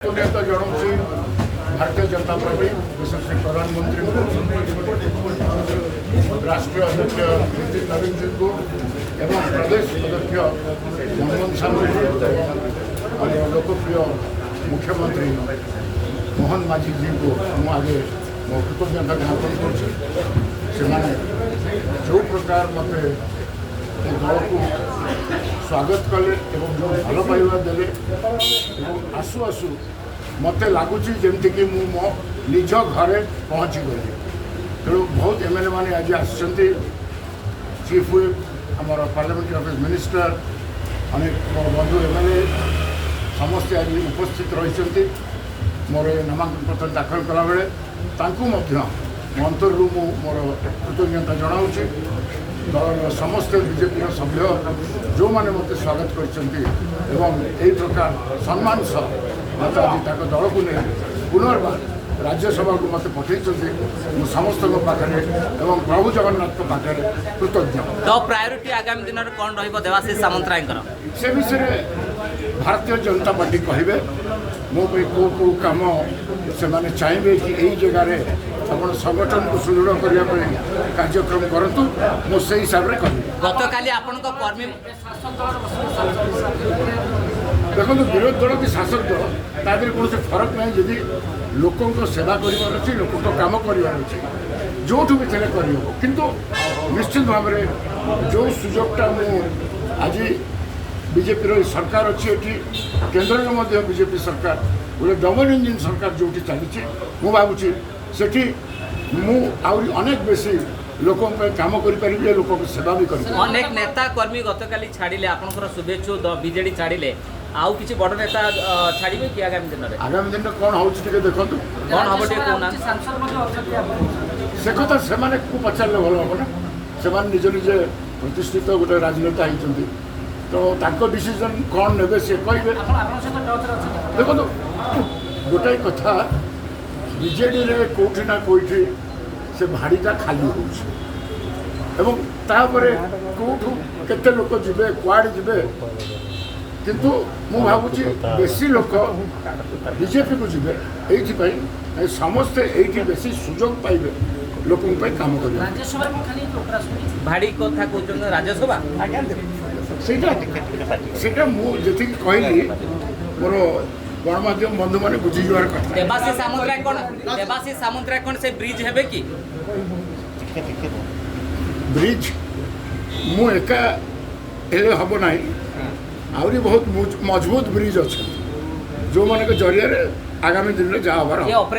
କୃତଜ୍ଞତା ଜଣାଉଛି ଭାରତୀୟ ଜନତା ପାର୍ଟି, ବିଶେଷ ପ୍ରଧାନମନ୍ତ୍ରୀଙ୍କୁ, ରାଷ୍ଟ୍ରୀୟ ଅଧ୍ୟକ୍ଷ ନୀତିନ ନବୀନଜୀଙ୍କୁ ଏବଂ ପ୍ରଦେଶ ଅଧ୍ୟକ୍ଷ ମନମୋହନ ସାମଲଜୀ ଏବଂ ଆମର ଲୋକପ୍ରିୟ ମୁଖ୍ୟମନ୍ତ୍ରୀ ମୋହନ ମାଝୀଜୀଙ୍କୁ ମୁଁ ଆଗେ ମୋ କୃତଜ୍ଞତା ଜ୍ଞାପନ କରୁଛି। ସେମାନେ ଯେଉଁ ପ୍ରକାର ମୋତେ ଏ ଦଳକୁ ସ୍ୱାଗତ କଲେ ଏବଂ ଯେଉଁ ଭଲ ପାଇବା ଦେଲେ ଏବଂ ଆସୁ ଆସୁ ମୋତେ ଲାଗୁଛି ଯେମିତିକି ମୁଁ ମୋ ନିଜ ଘରେ ପହଞ୍ଚିଗଲି। ତେଣୁ ବହୁତ ଏମ୍ଏଲ୍ଏ ମାନେ ଆଜି ଆସିଛନ୍ତି, ଚିଫ୍ ହୁଇପ୍, ଆମର ପାର୍ଲାମେଣ୍ଟାରୀ ଅଫିସ୍ ମିନିଷ୍ଟର, ଅନେକ ମୋର ବନ୍ଧୁ ଏମ୍ଏଲ୍ଏ ସମସ୍ତେ ଆଜି ଉପସ୍ଥିତ ରହିଛନ୍ତି ମୋର ଏ ନାମାଙ୍କନ ପତ୍ର ଦାଖଲ କଲାବେଳେ। ତାଙ୍କୁ ମଧ୍ୟ ମୋ ଅନ୍ତରରୁ ମୁଁ ମୋର କୃତଜ୍ଞତା ଜଣାଉଛି। ଦଳର ସମସ୍ତେ ବିଜେପିର ସଭ୍ୟ ଯେଉଁମାନେ ମୋତେ ସ୍ୱାଗତ କରିଛନ୍ତି ଏବଂ ଏହି ପ୍ରକାର ସମ୍ମାନ ସହ ମୋତେ ଆଜି ତାଙ୍କ ଦଳକୁ ନେଇ ପୁନର୍ବାର ରାଜ୍ୟସଭାକୁ ମୋତେ ପଠାଇଛନ୍ତି, ମୁଁ ସମସ୍ତଙ୍କ ପାଖରେ ଏବଂ ପ୍ରଭୁ ଜଗନ୍ନାଥଙ୍କ ପାଖରେ କୃତଜ୍ଞ। ଟପ୍ ପ୍ରାୟୋରିଟି ଆଗାମୀ ଦିନରେ କ'ଣ ରହିବ ଦେବାଶିଷ ସାମନ୍ତରାୟଙ୍କର? ସେ ବିଷୟରେ ଭାରତୀୟ ଜନତା ପାର୍ଟି କହିବେ, ମୋ ପାଇଁ କେଉଁ କେଉଁ କାମ ସେମାନେ ଚାହିଁବେ କି ଏଇ ଜାଗାରେ ଆପଣ ସଂଗଠନକୁ ସୁଦୃଢ଼ କରିବା ପାଇଁ କାର୍ଯ୍ୟକ୍ରମ କରନ୍ତୁ, ମୁଁ ସେଇ ହିସାବରେ କରିବି। ଗତକାଲି ଆପଣଙ୍କ କର୍ମୀ ଦେଖନ୍ତୁ, ବିରୋଧୀ ଦଳ କି ଶାସକ ଦଳ, ତା ଦେହରେ କୌଣସି ଫରକ ନାହିଁ। ଯଦି ଲୋକଙ୍କ ସେବା କରିବାର ଅଛି, ଲୋକଙ୍କ କାମ କରିବାର ଅଛି, ଯେଉଁଠୁ ବି ଥିଲେ କରିହେବ। କିନ୍ତୁ ନିଶ୍ଚିତ ଭାବରେ ଯେଉଁ ସୁଯୋଗଟା ମୁଁ ଆଜି ବିଜେପିର ଏ ସରକାର ଅଛି, ଏଠି କେନ୍ଦ୍ରରେ ମଧ୍ୟ ବିଜେପି ସରକାର, ଗୋଟେ ଡବଲ ଇଞ୍ଜିନ୍ ସରକାର ଯେଉଁଠି ଚାଲିଛି, ମୁଁ ଭାବୁଛି ସେଠି ମୁଁ ଆହୁରି ଅନେକ ବେଶୀ ଲୋକଙ୍କ ପାଇଁ କାମ କରିପାରିବି, ଲୋକଙ୍କ ସେବା ବି କରିପାରିବି। ଅନେକ ନେତା କର୍ମୀ ଗତକାଲି ଛାଡ଼ିଲେ ଆପଣଙ୍କର ଶୁଭେଚ୍ଛୁ, ବିଜେଡି ଛାଡ଼ିଲେ। ଆଉ କିଛି ବଡ଼ ନେତା ଛାଡ଼ିବେ କି ଆଗାମୀ ଦିନରେ? ଆଗାମୀ ଦିନରେ କ'ଣ ହେଉଛି ଟିକେ ଦେଖନ୍ତୁ। କ'ଣ ହବ ଟିକେ କହୁନାହାନ୍ତି। ସାଂସଦ ମଧ୍ୟ ଅଛନ୍ତି ଆପଣ। ସେ କଥା ସେମାନଙ୍କୁ ପଚାରିଲେ ଭଲ ହେବ ନା। ସେମାନେ ନିଜ ନିଜେ ପ୍ରତିଷ୍ଠିତ ଗୋଟେ ରାଜନେତା ହେଇଛନ୍ତି, ତ ତାଙ୍କ ଡିସିଜନ୍ କ'ଣ ନେବେ ସେ କହିବେ। ଆପଣ ଆପଣଙ୍କ ସହିତ ଟଚ୍ରେ ଅଛନ୍ତି? ଦେଖନ୍ତୁ, ଗୋଟାଏ କଥା, ବିଜେଡ଼ିରେ କେଉଁଠି ନା କେଉଁଠି ସେ ଭାଡ଼ିଟା ଖାଲି ହେଉଛି ଏବଂ ତାପରେ କେଉଁଠୁ କେତେ ଲୋକ ଯିବେ, କୁଆଡ଼େ ଯିବେ। କିନ୍ତୁ ମୁଁ ଭାବୁଛି ବେଶୀ ଲୋକ ବିଜେପିକୁ ଯିବେ, ଏଇଥିପାଇଁ ଏ ସମସ୍ତେ ଏଇଠି ବେଶୀ ସୁଯୋଗ ପାଇବେ ଲୋକଙ୍କ ପାଇଁ କାମ କରିବା। ରାଜ୍ୟସଭାରେ କ'ଣ ଖାଲି ଉପରାଷ୍ଟ୍ରପତି ଭାଡ଼ି କଥା କହୁଛନ୍ତି, ରାଜ୍ୟସଭା? ସେଇଟା ମୁଁ ଯେତିକି କହିଲି, ମୋର ଗଣମାଧ୍ୟମ ବନ୍ଧୁମାନେ ବୁଝିଯିବାର କଥା। ଦେବାଶିଷ ସାମନ୍ତରାୟ କ'ଣ ସେ ବ୍ରିଜ୍ ହେବେ କି? ବ୍ରିଜ୍ ମୁଁ ଏକା ହେଲେ ହେବ ନାହିଁ। ଆହୁରି ବହୁତ ମଜବୁତ ବ୍ରିଜ୍ ଅଛନ୍ତି, ଯେଉଁମାନଙ୍କ ଜରିଆରେ ଆଗାମୀ ଦିନରେ ଯାହା ହେବାର ଏ ହେବ। ଅପରେସନ୍